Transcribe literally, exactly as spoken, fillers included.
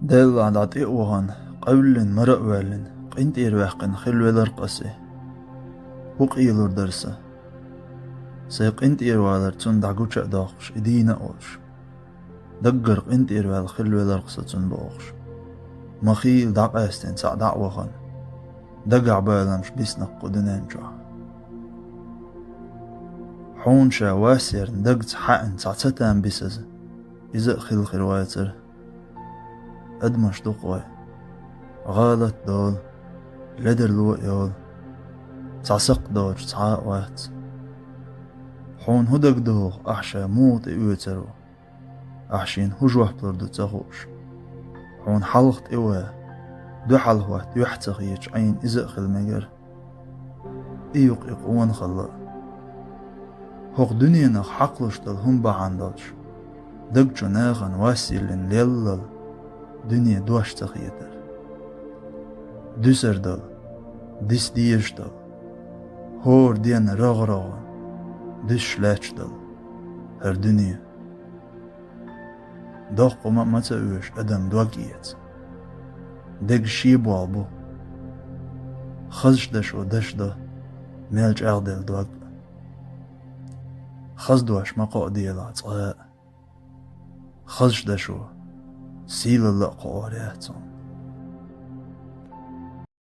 Деллахь дӀа тӀе а вахана, къевллина, мара а ваьллина, къинтӀера ваьккхина хилла велар-кх ас и. ХӀун къелур дара сан? Сайн къинтӀера валар цунна дӀагуча а доккхуш, и дийна а волуш. Даггара къинтӀера ваьлла хилла велар-кх сан цунна бохуш. Ма хийла дӀакъаьстина цхьаъ дӀа а вахана, дагахь баламаш бисна-кх кху дуьнен чохь. Хьуна ша вас ярна дагца хьаьъна цхьа цатам бисаза, иза а хилла хир вацара. Адамаш ду-кх вай. ГӀалат долу, ледарло а йолу. Цхьа сакхт доцуш цхьа а вац. Хьуна хӀун дагадогӀу, ахь ша муха тӀеоьцур ву? Ахь шена хӀун жоп лур ду ца хууш? Хьуна хьалха тӀеван, дуьхьал хӀотта юьхь ца хеташ Ӏийна иза а хила мегара. И ю-кх и къонахалла а. ХӀокху дуьненах хьакхалуш долу хӀума бахьана долуш, даг чу нахана вас йиллина леллал, дуьне дош ца хетар. Дуьсур долу, диса дезаш долу, хӀора денна рогӀ-рогӀана дуьсуш лаьтташ долу хӀара дуьне. Доккха хӀума а ма ца оьшу адам дог эца. Дегаш шен болх бу. Хазачу дашо даш до мел чӀагӀделла дог а. Хаза дош ма кхоа делахь цкъа а. Хазачу дашо сийлалла а кхоор яц хьуна.